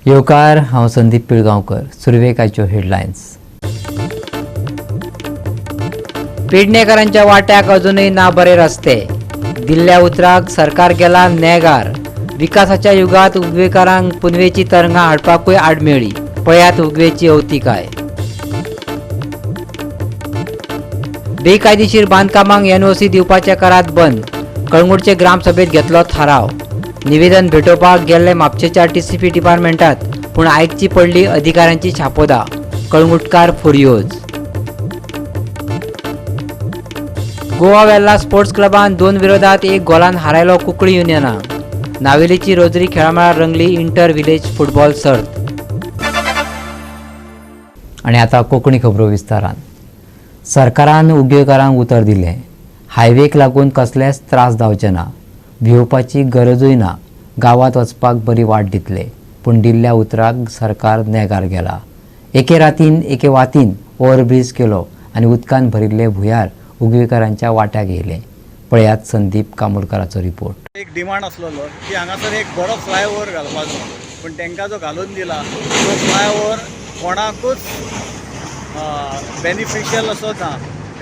येवकार, हांव संदीप पिळगांवकर. सुरवेक आयच्यो हेडलायन्स. पेडणेकरांच्या वाट्याक अजूनय ना बरे रस्ते. दिल्ल्या उतराक सरकार गेला नेगार. विकासाच्या युगात उगवेकारांक पुनवेची तरंगां हाडपाकूय आडमेळी. पळयात उगवेची अवतिकाय. बेकायदेशीर बांदकामांक एनओसी दिवपाच्या करात बंद. कळंगूटचे ग्रामसभेत घेतलो थाराव. निवेदन भेटोवपाक गेल्ले म्हापशेच्या टीसीपी डिपार्टमेंटात, पूण आयकची पडली अधिकाऱ्यांची छापोदा. कळंगूटकार फुर्योज. गोवा वेल्ला स्पोर्ट्स क्लबान 2-1 गोलान हारायलो कुंकळी युनियनाक. नावेलीची रोजरी खेळामळार रंगली इंटर विलेज फुटबॉल सर्त. आनी आतां कोंकणी खबरो विस्तारान. सरकारान उद्देगारांक उतर दिलें, हायवेक लागून कसलेच त्रास जावचे ना, भिवपाची गरजूय ना, गांवांत वचपाक बरी वाट दितले. पूण दिल्ल्या उतराक सरकार नेगार गेला. एके रातीन एके वातीन ओव्हरब्रीज केलो आनी उदकान भरिल्ले भुंयार उगवेकारांच्या वाट्याक येयलें. पळयात संदीप कामोडकराचो रिपोर्ट. एक डिमांड आसलेलो की हांगासर एक बरो फ्लायओवर घालपाचो, पूण तांकां जो घालून दिला तो फ्लायओवर कोणाकूच बेनिफिशियल असो ना.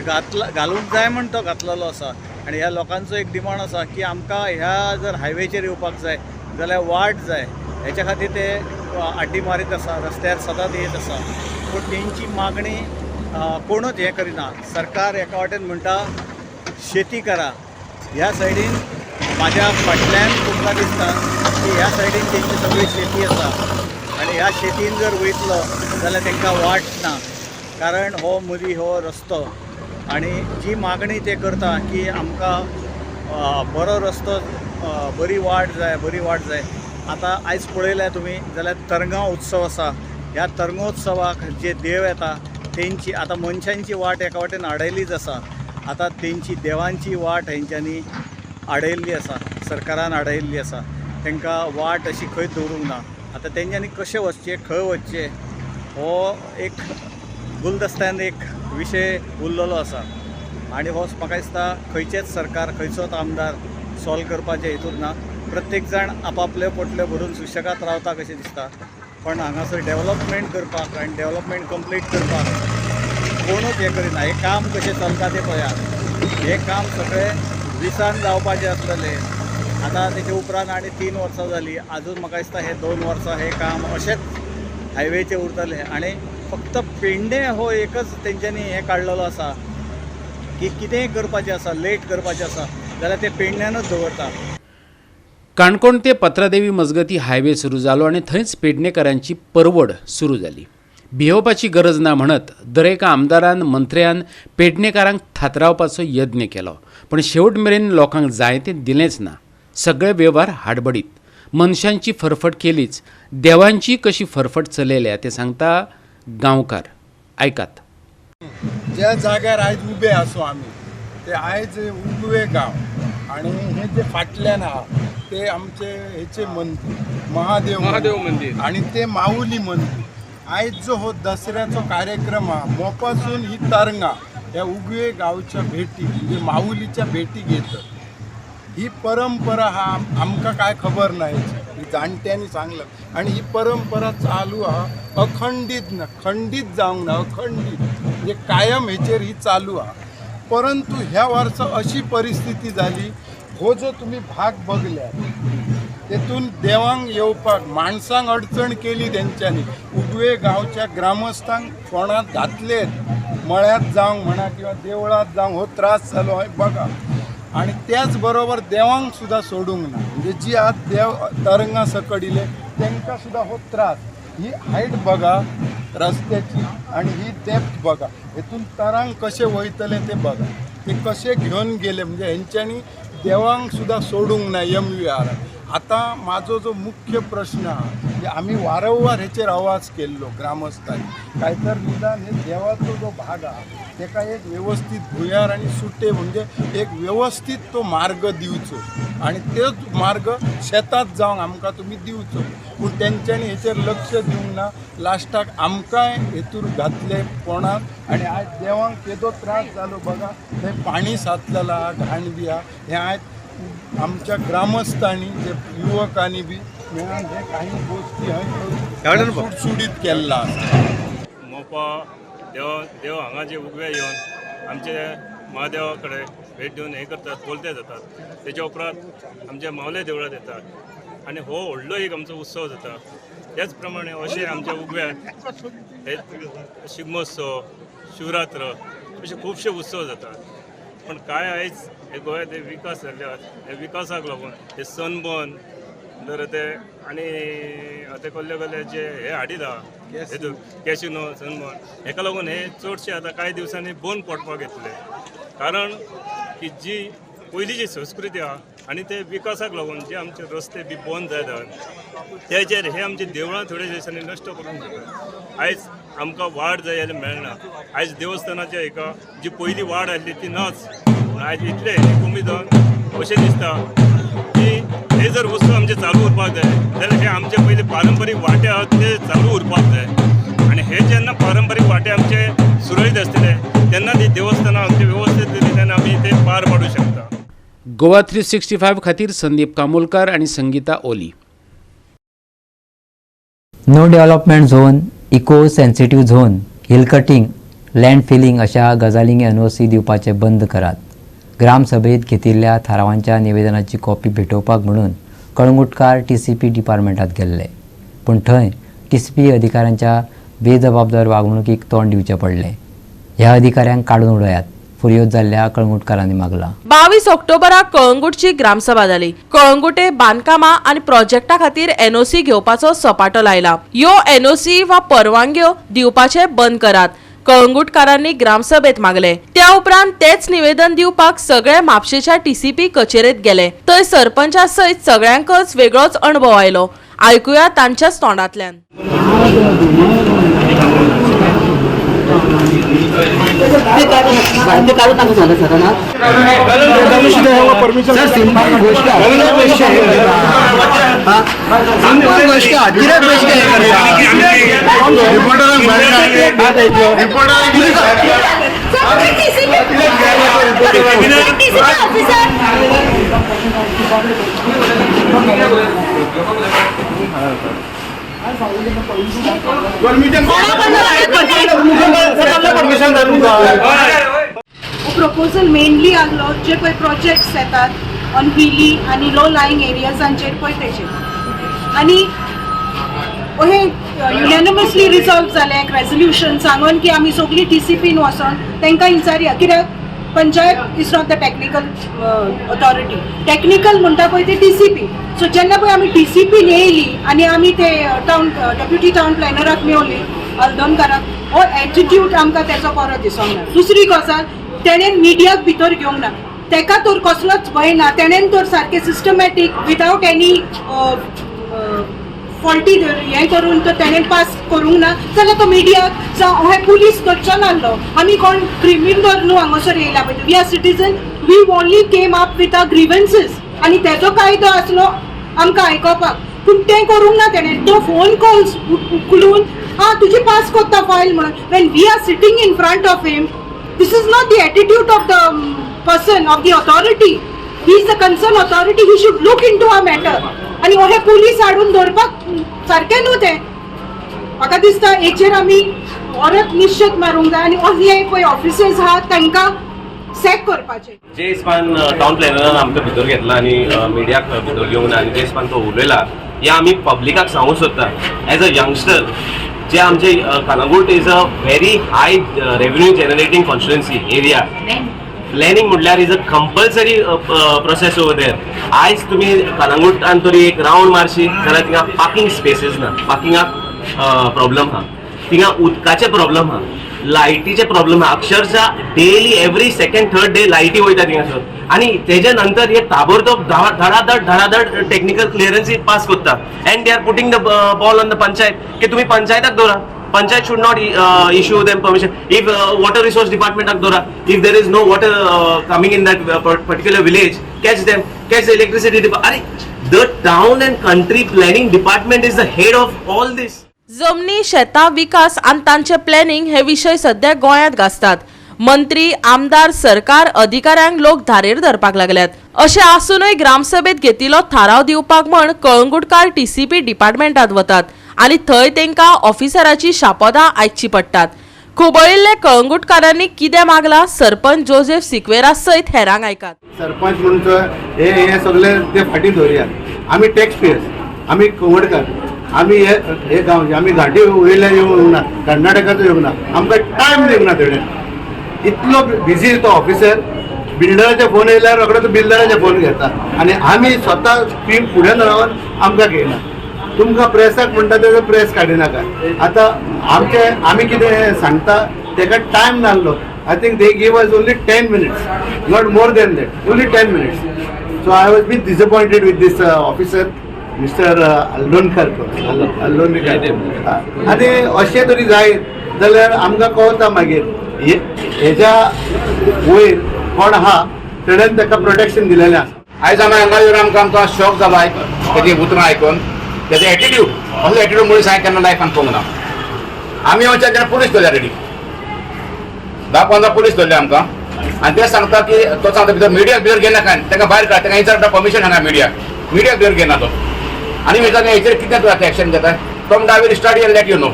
घातला घालूंक जाय म्हण तो घातलेलो आसा. आनी ह्या लोकांचो एक डिमांड आसा की आमकां ह्या जर हायवेचेर येवपाक जाय जाल्यार वाट जाय. हेच्या खातीर ते आड्डी मारीत आसा, रस्त्यार सदांच येत आसा. पूण तेंची मागणी कोणूच हें करिना. सरकार एका वाटेन म्हणटा शेती करा, ह्या सायडीन म्हाज्या फाटल्यान तुमकां दिसता की ह्या सायडीन तेंची सगळी शेती आसा आनी ह्या शेतीन जर वयतलो जाल्यार तांकां वाट ना, कारण हो मदीं हो रस्तो. आनी जी मागणी ते करता की आमकां बरो रस्तो, बरी वाट जाय, बरी वाट जाय. आतां आयज पळयल्यार तुमी जाल्यार तरंगां उत्सव आसा. ह्या तरंगोत्सवाक जे देव येता तेंची आतां मनशांची वाट एका वाटेन आडयलीच आसा, आतां तेंची देवांची वाट हेंच्यांनी आडयल्ली आसा, सरकारान आडयल्ली आसा. तांकां वाट अशी खंय दवरूंक ना. आतां तेंच्यांनी कशें वचचें, खंय वचचें, हो एक गुलदस्त्यान एक विशय उरलेलो आसा. आनी हो म्हाका दिसता खंयचेच सरकार, खंयचोच आमदार सॉल्व करपाचे हेतून ना. प्रत्येक जाण आपापल्यो पोटल्यो भरून सुशेगाद रावता कशें दिसता, पण हांगासर डेवलपमेंट करपाक आनी डेवलपमेंट कंप्लीट करपाक कोणूच हें करिना. हें काम कशें चलता तें पळयात. हें काम सगळें विसान जावपाचें आसलेलें. आतां तेचे उपरांत आनी 3 वर्सां जालीं, आजून म्हाका दिसता हे 2 वर्सां हें काम अशेंच हायवेचें उरतलें. आनी फक्त पेडणे हो एकच तेंच्यांनी हें काडलेलो आसा की कितेंय करपाचें आसा, लेट करपाचें आसा जाल्यार ते पेडण्यानूच दवरता. काणकोण ते पत्रादेवी मजगती हायवे सुरू जालो आनी थंयच पेडणेकरांची परवड सुरू जाली. भियोवपाची गरज ना म्हणत दरेका आमदारान, मंत्र्यान पेडणेकारांक थातरावपाचो यत्न केलो, पण शेवट मेरेन लोकांक जाय तें दिलेंच ना. सगळे वेव्हार हाडबडीत, मनशांची फरफट केलीच, देवांची कशी फरफट चलयल्या तें सांगता गांवकार. आयकात. ज्या जाग्यार आयज उबे आसो आमी ते आयज उगवे गांव आनी हे जे फाटल्यान आहा ते आमचे हेचे मंदीर, महादेव महादेव मंदीर आनी ते माऊली मंदीर. आयज जो हो दसऱ्याचो कार्यक्रम आहा, मोपासून ही तरंगां ह्या उगवे गांवच्या भेटी म्हणजे माऊलीच्या भेटी घेत. ही परंपरा हा आमकां काय खबर ना, हेची जाणट्यांनी सांगलं आनी ही परंपरा चालू आहा, अखंडीत ना, खंडीत जावंक ना, अखंडीत म्हणजे कायम हेचेर ही चालू आहा. परंतु ह्या वर्सा अशी परिस्थिती जाली, हो जो तुमी भाग बघल्या तेतून देवांक येवपाक माणसांक अडचण केली तेंच्यांनी. उगवे गांवच्या ग्रामस्थांक फोणांत घातलेत, मळ्यांत जावंक म्हणा किंवा देवळांत जावंक हो त्रास जालो हें बघा. आनी त्याच बरोबर देवांक सुद्दां सोडूंक ना, म्हणजे जी आज देव तरंगां सकट इले तांकां सुद्दां हो त्रास. ही हायट बघा रस्त्याची आनी ही डेप्थ बघा, हेतून तरांग कशें वयतले ते बघा, ते कशे घेवन गेले. म्हणजे हेंच्यांनी देवांक सुद्दां सोडूंक ना MVR. आतां म्हाजो जो मुख्य प्रश्न आहा, म्हणजे आमी वारंवार हेचेर आवाज केल्लो ग्रामस्थांनी, काय तर निदान हे देवाचो जो भाग आहा तेका एक वेवस्थीत भुंयार आनी सुटे म्हणजे एक वेवस्थीत तो मार्ग दिवचो आनी तेच मार्ग शेतांत जावंक आमकां तुमी दिवचो. पूण तेंच्यांनी हेचेर लक्ष दिवंक ना. लास्टाक आमकांय हेतूर घातले कोणाक आनी आयज देवांक केदो त्रास जालो बघा. थंय पाणी साचलेलां आहा, घाण बी आहा. हें आयज आमच्या ग्रामस्थांनी, जे युवकांनी बी मेळून हे काही गोश्टी हय सुडसुडीत केल्लो आसा. मोपा देव देव हांगा जे उगवे येवन आमचे महादेवा कडेन भेट दिवन हें करतात, बोलते जातात. तेच्या उपरांत आमच्या मावले देवळांत येतात आनी हो व्हडलो एक आमचो उत्सव जाता. त्याच प्रमाणे अशें आमच्या उगव्याक हे शिगमोत्सव, शिवरात्र अशे खुबशे उत्सव जातात. पण कांय आयज हे गोंयांत हे विकास जाल्ले आहात, हे विकासाक लागून हे सनबर्न तर ते आनी ते कसले कसले जे हे हाडीत आहा कॅसिनो सनबर्न, हेका लागून हे चडशे आतां कांय दिवसांनी बंद पडपाक येतले. कारण की जी पयलीं जी संस्कृती आहा आनी ते विकासाक लागून जे आमचे रस्ते बी बंद जायत आहात तेजेर हे आमची देवळां थोड्या दिसांनी नश्ट करून जातात. आयज आमकां वाड जाय जाल्यार मेळना. आयज देवस्थानाच्या हेका जी पयलीं वाड आसली ती नाच. आयज इतले कमी जावन अशें दिसता की हे जर वस्तू आमचे चालू उरपाक जाय जाल्यार हे आमचे पयलीं पारंपारीक वांटे आहात ते चालू उरपाक जाय. आनी हे जेन्ना पारंपारीक वांटे आमचे सुरळीत आसतले तेन्ना ती देवस्थानां आमचे वेवस्थीत रितीन आमी ते पार पाडूं शकता. गोवा 365 खातीर संदीप कामोलकर आनी Sangeeta Oli. No development zone, eco sensitive zone, hill cutting, land filling अशा गजालींक एनओसी दिवपाचें बंद करात. ग्रामसभेत घेतिल्ल्या थारावांच्या निवेदनाची कॉपी भेटोवपाक म्हणून कळंगुटकार टीसीपी डिपार्टमेंटात गेल्ले, पूण थंय टीसीपी अधिकाऱ्यांच्या बेजबाबदार वागणुकीक तोंड दिवचें पडलें. ह्या अधिकाऱ्यांक काडून उडयात, फुर्योज जाल्ल्या कळंगुटकारांनी मागलां. 22 ऑक्टोबराक कळंगूटची ग्रामसभा जाली. कळंगूटे बांदकामां आनी प्रोजेक्टा खातीर एनओसी घेवपाचो सपाटो लायला. ह्यो एनओसी वा परवानग्यो दिवपाचे बंद करात, कळंगूटकारांनी ग्रामसभेत मागले. त्या उपरांत तेच निवेदन दिवपाक सगळे म्हापशेच्या टीसीपी कचेरेत गेले. थंय सरपंचा सयत सगळ्यांकच वेगळोच अणभव आयलो. आयकुया तांच्याच तोंडांतल्यान. प्रपोजल मेनली आहलो जे पळय प्रोजेक्ट्स येतात ऑन हिली आनी लो लायिंग एरियाजांचेर पळय तेजेर, आनी हे युनॅनिमसली रिजॉल्व जालें एक रेजोल्युशन सांगून की आमी सगळीं टी सी पीन वचोन तांकां विचारया, कित्याक panchayat is not the technical authority. Technical म्हणटा पळय ते टी सी पी. सो जेन्ना पळय आमी टी सी पीन येयली आनी आमी ते टावन डेप्युटी टावन प्लॅनराक मेवली, हल्दोणकाराक, हो एटिट्यूड आमकां तेजो बरो दिसोंक ना. दुसरी गजाल, तेणेन मिडियाक भितर घेवंक ना. तेका तर कसलोच भंय ना, तेणेन तर सारकें सिस्टमॅटीक विदावट एनी फॉल्टी हें करून तर तेणेन पास करूंक ना जाल्यार तो मिडियाक जावं हे पुलीस करचो नासलो. आमी कोण क्रिमिनल न्हू हांगासर येयला पळय, we are citizen, we only came up with our grievances. आनी तेजो कायदो आसलो आमकां आयकोपाक, पूण तें करूंक ना तेणें. तो फोन कॉल्स उखलून आं तुजी पास करता फायल म्हणून, when we are sitting in front of him, this is not the attitude of the person of the authority. He is the concern authority, he should look into our matter. आनी हे police हाडून दवरपाक सारकें न्हू तें. म्हाका दिसता हेचेर आमी परत निश्चत मारूंक जाय आनी हे पळय ऑफिसर्स आहात तांकां सॅक करपाचें. जे हिसपान टावन प्लॅनरान आमकां भितर घेतला आनी मिडियाक भितर घेवन आनी जे हिसपान तो उलयला, हे आमी पब्लिकाक सांगूंक सोदता एज अ यंगस्टर, जे आमचे Calangute is a very high revenue generating constituency area. Planning म्हटल्यार is a compulsory process over there. आयज तुमी कलंगूटान तरी एक रावंड मारशी जाल्यार थिंगा पार्किंग स्पेसीस ना, पार्किंगाक प्रॉब्लम आहा, थिंगा उदकाचे प्रॉब्लम आहा, लायटीचे प्रॉब्लम आहा. अक्षरशः daily every second third day लायटी वयता थिंगासर. आनी तेजे नंतर हे ताबडतोब धडाधड धडाधड टेक्निकल क्लियरन्सी पास करता and they are putting the ball on the panchayat की तुमी पंचायताक दवरा. Panchayat should not issue them permission. If water resource department दवरा, if there is no water coming in that particular village, catch them, catch the electricity. अरे the town and country planning department is the head of all this. जमनी, शेतां विकास आनी तांचे planning हे विशय सध्या गोंयांत गाजतात. मंत्री, आमदार, सरकार अधिकाऱ्यांक लोक धारेर धरपाक लागल्यात. अशें आसूनय ग्रामसभेत घेतिल्लो थाराव दिवपाक म्हण कळंगूटकार टीसीपी डिपार्टमेंटात वतात आनी थंय तेंकां ऑफिसराची शापोदां आयकची पडटात. खुबळिल्ले कळंगूटकारांनी कितें मागला सरपंच जोसेफ सिक्वेरा सयत हेरांक आयकात. सरपंच म्हणून हे हे सगळे ते फाटीं दवरया. आमी टॅक्स पेयर्स, आमी कवडकार, आमी हे हे गांवचे, आमी घाटी वयल्यान येवंक ना, कर्नाटकाचो येवंक ना, आमकां टायम दिवंक ना तेणें. इतलो बिजी तो ऑफिसर, बिल्डराचे फोन येयल्यार रोखडो तो बिल्डराचे फोन घेता आनी आमी स्वता टीम फुड्यान रावन आमकां घेयना. तुमकां प्रेसाक म्हणटा तेजो प्रेस काडिनाका. आतां आमचे आमी कितें सांगता तेका टायम नासलो. I think they give us only 10 minutes, not more than that, only 10 minutes. So I was bit disappointed with this officer, Mister Aldonkar, Aldonkar. आनी अशें तरी जायत जाल्यार आमकां कळता मागीर हेज्या वयर कोण आहा तेणेन ताका प्रोटेक्शन दिलेलें आसा. आयज आमी हांगा येवन आमकां आमकां शॉक जालो आयक तेजी उतरां आयकून, तेजे एटिट्यूड, असलो एटिट्यूड मनीस हांवें केन्ना लायफान पळोवंक ना. आमी वचच्या तेन्ना पुलीस धरल्या रेडी, 10-15 पुलीस धरले आमकां आनी ते सांगता की तो सांगता भितर मिडियाक भितर घेनाका, ताका भायर काड, ताका विचारता परमिशन हांगा मिडियाक, मिडियाक भितर घेना तो. आनी विचारता हेचेर कितें तूं आतां एक्शन घेता, तो म्हणटा I will start and let you know.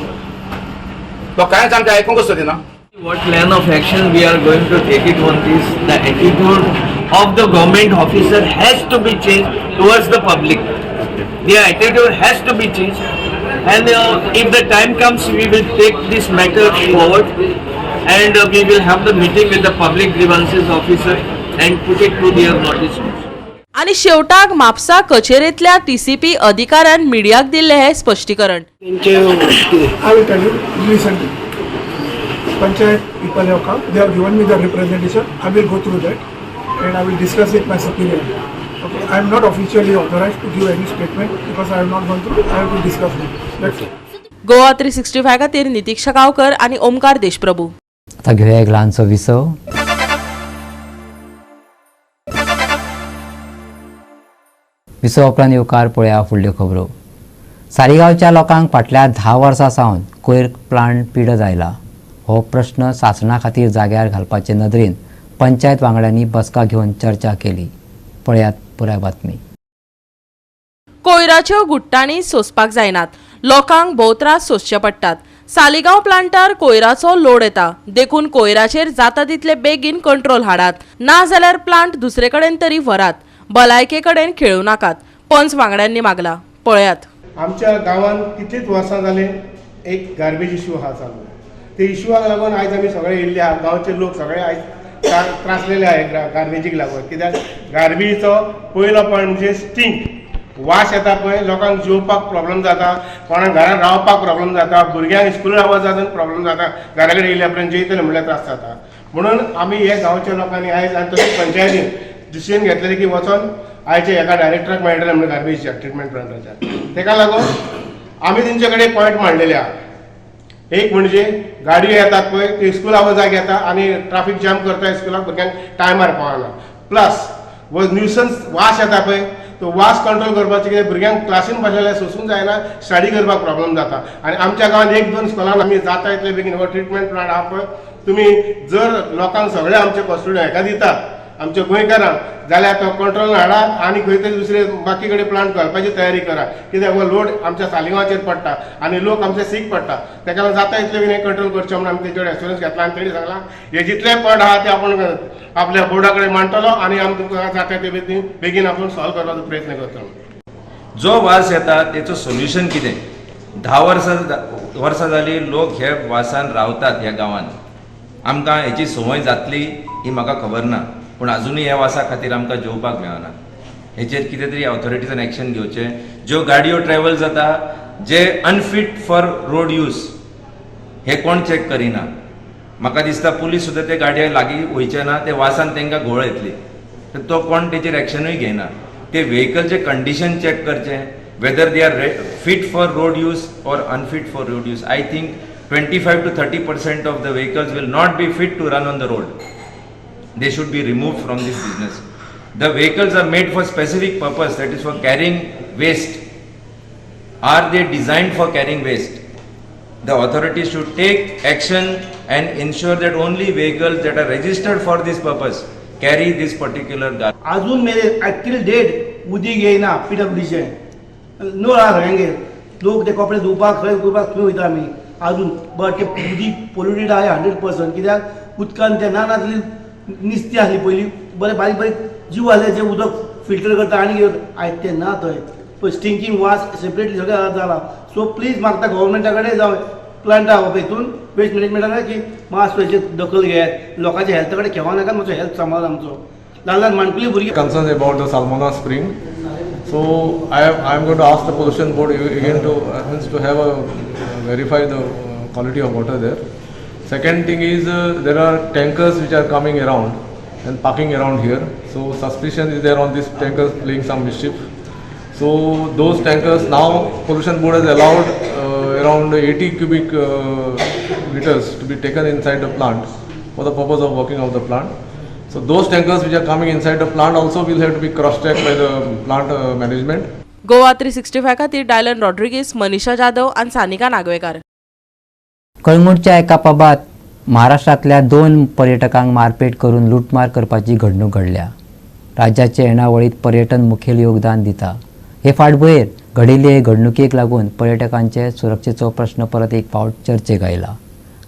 तो कांयच आमचें आयकूंकच सोदिना. What plan of action we are going to take it on this? The attitude of the government officer has to be changed towards the public. Their attitude has to be changed, and if the time comes, we will take this matter forward, and we will have the meeting with the public grievances officer and put it to their notice. आनी शेवटाक Mapusa कचेरेंतल्या TCP अधिकाऱ्यान मिडियाक दिल्लें हें स्पश्टीकरण. I will tell you recently. Panchayat people have come, they have given me the representation. I will go through that and I will discuss with my superior. Okay, I am not officially authorized to give any statement because I have not gone through. I have to discuss it. That's it. Goa 365 खातीर नितीक्षा गांवकर आनी ओमकार देशप्रभू. आतां घेवया एक ल्हानसो विसव. विसव उपरांत येवकार पळया फुडल्यो खबरो. सारीगांवच्या लोकांक फाटल्या 10 वर्सां सावन कोयर प्लांट पिडत आयला. हो प्रश्न सासणा खातीर जाग्यार घालपाचे नदरेन पंचायत वांगड्यांनी बसका घेवन चर्चा केली. पळयात पुराय बातमी. कोयराच्यो गुट्टांनी सोंसपाक जायनात, लोकांक भोव त्रास सोंसचे पडटात. सालिगांव प्लांटार कोयराचो लोड येता, देखून कोयराचेर जाता तितले बेगीन कंट्रोल हाडात, ना जाल्यार प्लांट दुसरे कडेन तरी व्हरात, भलायके कडेन खेळूं नाकात, पंच वांगड्यांनी मागला. पळयात. आमच्या गांवांत कितलींच वर्सां जालीं एक गार्बेज इशू आहा चालू. ते इशूआक लागून आयज आमी सगळे येयल्ले आहा, गांवचे लोक सगळे आयज त्रासलेले आहा गार्बेजीक लागून. कित्याक गार्बेजीचो पयलो पॉयंट म्हणजे स्टिंक, वास येता पळय, लोकांक जेवपाक प्रॉब्लम जाता, कोणाक घरान रावपाक प्रॉब्लम जाता, भुरग्यांक स्कुलाक वचपाक प्रॉब्लम जाता, घरा कडेन येयल्या उपरांत जेयतले म्हणल्यार त्रास जाता. म्हणून आमी हे गांवच्या लोकांनी आयज आनी तशेंच पंचायतीन डिसिजन घेतलेलें की वचोन आयच्या एका डायरेक्टराक मेळटलें म्हणून गार्बेजच्या ट्रिटमेंट प्लांटाच्या. तेका लागून आमी तेंचे कडेन पॉयंट मांडलेले आहा. एक म्हणजे गाडयो येतात पळय त्यो स्कुला वजाक येता आनी ट्राफीक जाम करता, स्कुलाक भुरग्यांक टायमार पावना. प्लस व न्युसन्स वास येता पळय, तो वास कंट्रोल करपाचें कितें भुरग्यांक क्लासीन बसलेल्यार सोंसूंक जायना, स्टडी करपाक प्रॉब्लम जाता. आनी आमच्या गांवांत 1-2 स्कुलान आमी जाता इतले बेगीन हो ट्रिटमेंट प्लांट आहा पळय, तुमी जर लोकांक सगळे आमचे कॉन्स्टिट्युएंट हेका दितात आमच्या गोंयकारांक जाल्यार तो कंट्रोल हाडा आनी खंय तरी दुसरे बाकी कडेन प्लांट घालपाची तयारी करा. कित्याक हो लोड आमच्या सालिगांवाचेर पडटा आनी लोक आमचे सीक पडटा. तेका लागून जाता इतले बेगीन कंट्रोल करचें म्हणून आमी तेजे कडेन एश्योरन्स घेतला आनी तेणी सांगलां हे जितले पॉयंट आहा ते आपूण आपल्या बोर्डा कडेन मांडटलो आनी आमी तुमकां जाता ते बेगीन आपूण सॉल्व करपाचो प्रयत्न करतलो. जो वास येता तेचो सोल्युशन कितें? 10 वर्सां जाली लोक हे वासान रावतात ह्या गांवांत. आमकां हेची संवय जातली ही म्हाका खबर ना, पूण अजुनूय ह्या वासा खातीर आमकां जेवपाक मेळना. हेचेर कितें तरी ऑथॉरिटीजान एक्शन घेवचें. ज्यो गाडयो ट्रॅवल जाता जे अनफीट फॉर रोड यूज हे कोण चॅक करिना. म्हाका दिसता पुलीस सुद्दां ते गाडये लागीं वयचे ना, ते वासान तांकां घोळ येतली, तर तो कोण तेचेर एक्शनूय घेयना. ते व्हेकलचें कंडिशन चॅक करचें, whether they are fit for road use or unfit for road use. I think 25 to 30% of the vehicles will not be fit to run on the road. They should be removed from this business. The vehicles are made for specific purpose, that is for carrying waste. Are they designed for carrying waste? The authority should take action and ensure that only vehicles that are registered for this purpose carry this particular garbage. अजून मेरेन till date उदीक येयना पीडब्ल्यूडीचें, नळ आहा सगळ्यांगेर, लोक ते कपडे धुवपाक खंय करपाक खंय वयता आमी अजून, बट ते उदीक पोल्युटेड आहा 100%. कित्याक उदकान ते ना नासली निस्ती आसली पयलीं, बरें बारीक बारीक जीव आसले जे उदक फिल्टर करता आनी कितें, आयज तें ना थंय, स्टिंकींग वास सेपरेटली सगळें जाला. सो प्लीज मागता गव्हर्मेंटा कडेन जावं प्लांटा हितून वेस्ट मॅनेजमेंटा कडेन की मातसो हेचेर दखल घेयात, लोकांच्या हेल्था कडेन खेळो नाका, मातसो हेल्थ सांबाळ आमचो, ल्हान ल्हान माणकुली भुरगीं. Concern about the Salmona spring, so I am going to ask the pollution board again to means to have a verify the quality of water there. Second thing is there are tankers which are coming around and parking around here, so suspicion is there on these tankers playing some mischief. So those tankers now pollution board has allowed around 80 cubic meters to be taken inside the plant for the purpose of working of the plant. So those tankers which are coming inside the plant also will have to be cross-checked by the plant management. Goa 365 खातीर Dylan Rodrigues, मनीषा जाधव आनी सानिका नागवेकार. कळंगूटच्या एका पबात महाराष्ट्रांतल्या 2 पर्यटकांक मारपेट करून लुटमार करपाची घडणूक घडल्या. राज्याचे येणावळींत पर्यटन मुखेल योगदान दिता. हे फाटभुंयेर घडिल्ले हे घडणुकेक लागून पर्यटकांचे सुरक्षेचो प्रश्न परत एक फावट चर्चेक आयला.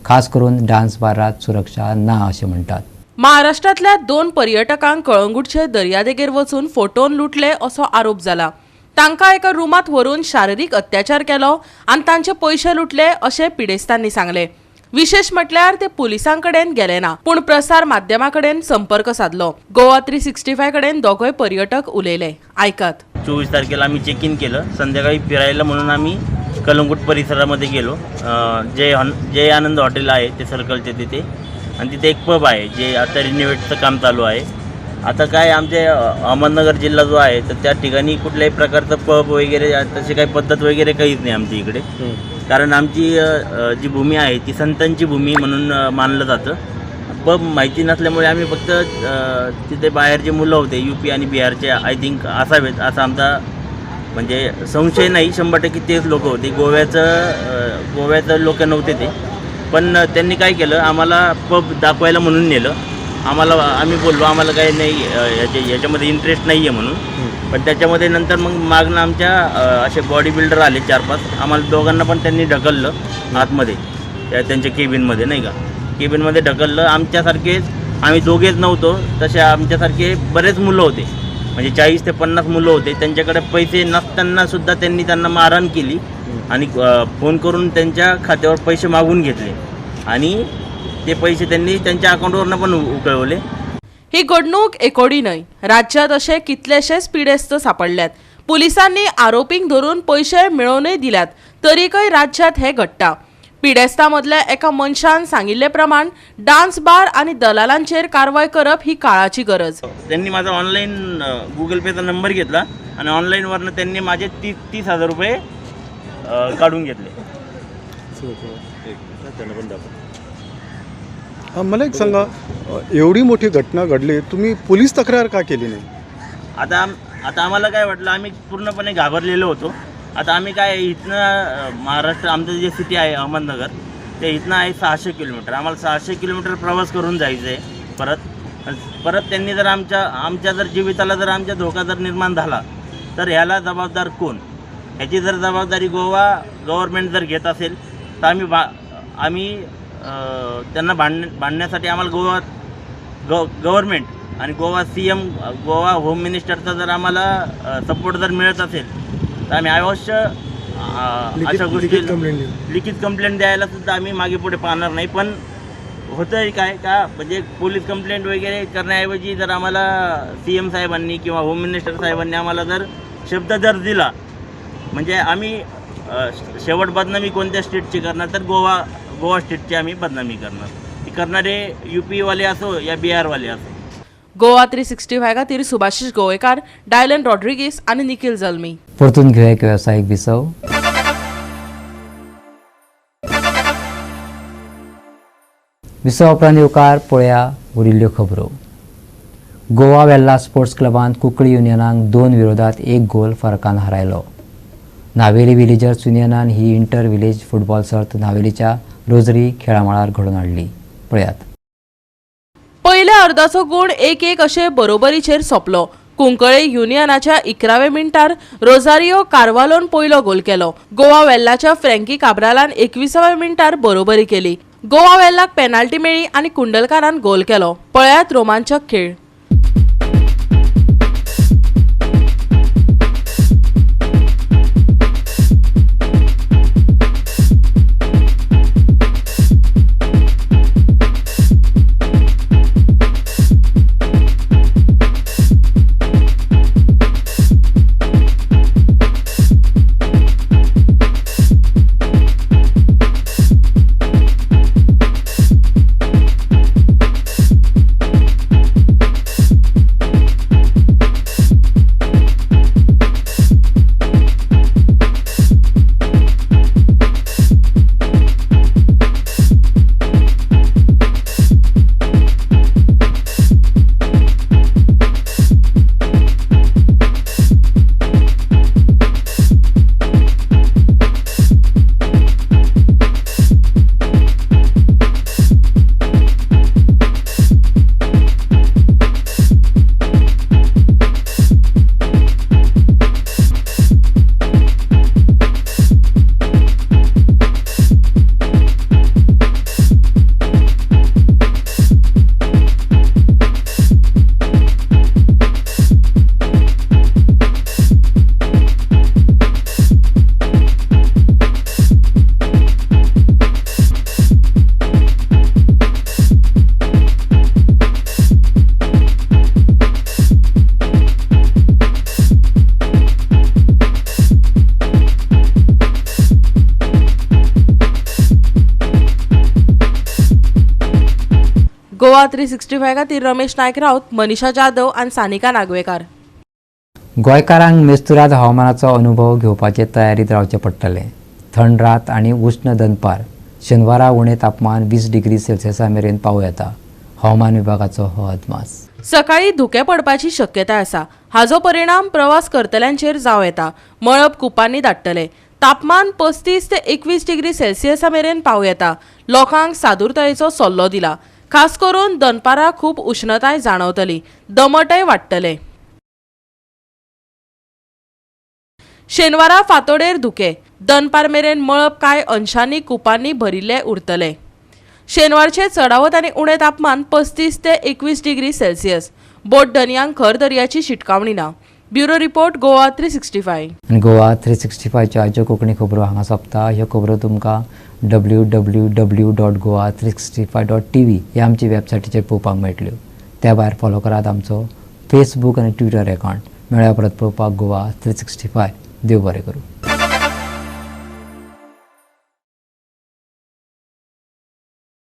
खास करून डान्स बारात सुरक्षा ना अशें म्हणटात. महाराष्ट्रांतल्या 2 पर्यटकांक कळंगूटचे दर्यादेगेर वचून फोटोन लुटले असो आरोप जाला. तांकां एका रुमांत व्हरून शारिरीक अत्याचार केलो आनी तांचे पयशे लुटले अशें पिडेस्तांनी सांगलें. विशेश म्हटल्यार ते पुलिसां कडेन गेले ना, पूण प्रसार माध्यमां कडेन संपर्क सादलो. गोवा 365 कडेन दोगय पर्यटक उलयले, आयकात. 24 तारखेला आम्ही चेक इन केलं, संध्याकाळी फिरायला म्हणून आम्ही कलंगूट परिसरामध्ये गेलो. जय आनंद हॉटेल आहे ते सर्कलचे तिथे, आणि तिथे एक पब आहे जे आता रिनोव्हेटचं काम चालू आहे. आता काय आमचे अहमदनगर जिल्हा जो आहे तर त्या ठिकाणी कुठल्याही प्रकारचं पब वगैरे तशी काही पद्धत वगैरे काहीच नाही आमच्या इकडे, कारण आमची जी भूमी आहे ती संतांची भूमी म्हणून मानलं जातं. पब माहिती नसल्यामुळे आम्ही फक्त तिथे बाहेर जे मुलं होते यूपी आणि बिहारचे I think असावेत असा आमचा म्हणजे संशय नाही, 100% तेच लोकं होते. गोव्याचं लोकं नव्हते ते, पण त्यांनी काय केलं आम्हाला पब दाखवायला म्हणून नेलं. आम्हाला आम्ही बोललो आम्हाला काही नाही याच्यामध्ये इंटरेस्ट नाही आहे म्हणून, पण त्याच्यामध्ये नंतर मग मागणं आमच्या असे बॉडी बिल्डर आले 4-5, आम्हाला दोघांना पण त्यांनी ढकललं आतमध्ये त्यांच्या केबिनमध्ये, नाही का, केबिनमध्ये ढकललं. आमच्यासारखेच, आम्ही दोघेच नव्हतो, तसे आमच्यासारखे बरेच मुलं होते, म्हणजे 40 ते 50 मुलं होते. त्यांच्याकडे पैसे नसतानासुद्धा त्यांनी त्यांना मारहाण केली आणि फोन करून त्यांच्या खात्यावर पैसे मागून घेतले आणि ते पैसे त्यांनी त्यांच्या अकाउंटवरनं पण उकळवले. ही घडणूक एकोडी न्हय, राज्यात असे कितलेशेच पिडेस्त सापडल्यात. पुलिसांनी आरोपींक धरून पयशे मेळोवनय दिल्यात, तरीकय राज्यात हे घडटा. पिडेस्ता मदल्या एका मनशान सांगिल्ले प्रमाण डान्स बार आणि दलालांचेर कारवाय करप ही काळाची गरज. त्यांनी माझा ऑनलाईन गुगल पेचा नंबर घेतला आणि ऑनलाईनवरनं त्यांनी माझे 30,000 रुपये काढून घेतले. मला एक सांगा, एवढी मोठी घटना घडली, तुम्ही पोलीस तक्रार का केली नाही? आता आता आम्हाला काय वाटलं, आम्ही पूर्णपणे घाबरलेलो होतो. आता आम्ही काय इथनं महाराष्ट्र आमचं जे सिटी आहे अहमदनगर ते इथनं आहे 600 किलोमीटर, आम्हाला 600 किलोमीटर प्रवास करून जायचं आहे. परत परत त्यांनी जर आमच्या जर जीविताला जर आमच्या धोका जर निर्माण झाला तर ह्याला जबाबदार कोण? ह्याची जर जबाबदारी गोवा गव्हर्नमेंट जर घेत असेल तर आम्ही त्यांना भांडण्यासाठी आम्हाला गोवा गव्हर्नमेंट आणि गोवा CM Goa home मिनिस्टरचा जर आम्हाला सपोर्ट जर मिळत असेल तर आम्ही अवश्य अशा गोष्टी लिखित कंप्लेंट द्यायला सुद्धा आम्ही मागे पुढे पाहणार नाही. पण होतं आहे काय का म्हणजे पोलीस कंप्लेंट वगैरे करण्याऐवजी जर आम्हाला CM साहेबांनी किंवा होम मिनिस्टर साहेबांनी आम्हाला जर शब्द जर दिला म्हणजे आम्ही शेवट बदनामी कोणत्या स्टेटची करणार तर गोवा स्टेटची आम्ही बदनामी करणार. ती करणारे UPवाले असो या बिहारवाले असो. गोवा 365 खातीर सुभाषिश गोवेकार, डायलन रॉड्रिगीस आनी निखिल जल्मी. परतून घेऊया एक वेवसायीक विसव. विसवा उपरांत येवकार पळया उरिल्ल्यो खबरो. गोवा वेल्ला स्पोर्ट्स क्लबान कुंकळी युनियनाक 2 विरोधात 1 गोल फरकान हारायलो. नावेली विलेजर्स युनियनान ही इंटर विलेज फुटबॉल सर्त नावेलीच्या रोजरी खेळामळार घडोवन हाडली. पळयात. पयल्या अर्दाचो गूण 1-1 अशे बरोबरीचेर सोंपलो. कुंकळे युनियनाच्या 11व्या मिनटार रोजारियो कार्वालोन पयलो गोल केलो. गोवा वेल्लाच्या फ्रँकी काब्रालान 21व्या मिनटार बरोबरी केली. गोवा वेल्लाक पेनाल्टी मेळ्ळी आनी कुंडलकारान गोल केलो. पळयात रोमांचक खेळ. गोवा 365 खातीर रमेश नायक राऊत, मनीषा जाधव आनी सानिका नागवेकार. गोंयकारांक मेस्तुराद हवामानाचो अनुभव घेवपाचे तयारीत रावचें पडटलें. थंड रात आनी उश्ण दनपार शेनवारा उणें तापमान 20 डिग्री सेल्सियसा मेरेन पावूं येता. हवामान विभागाचो हो अदमास. सकाळी धुकें पडपाची शक्यताय आसा. हाजो परिणाम प्रवास करतल्यांचेर जावं येता. मळब कुपांनी दाट्टले. तापमान 35 ते 21 डिग्री सेल्सियसा मेरेन पावूं येता. लोकांक सादुरतायेचो सल्लो दिला. खास करून दनपारा खूब उष्णताय जाणवतली. दमटय वाडटले. शेनवारा फांतोडेर धुके. दनपार मेरेन मळब कांय अंशांनी कुपांनी भरिल्ले उरतले. शेनवारचे चडावत आनी उणें तापमान 35 ते 21 डिग्री सेल्सियस. बोट धनयांक खर दर्याची शिटकावणी ना. Bureau report, Goa 365. आनी गोवा 365च्यो आयच्यो कोंकणी खबरो हांगा सोंपता. ह्यो खबरो तुमकां www.goa365.tv ह्या आमची वेबसायटीचेर पळोवपाक मेळटल्यो. त्या भायर फॉलो करात आमचो फेसबूक आनी ट्विटर अकावंट. मेळ्या परत पळोवपाक गोवा 365. देव बरें करूं.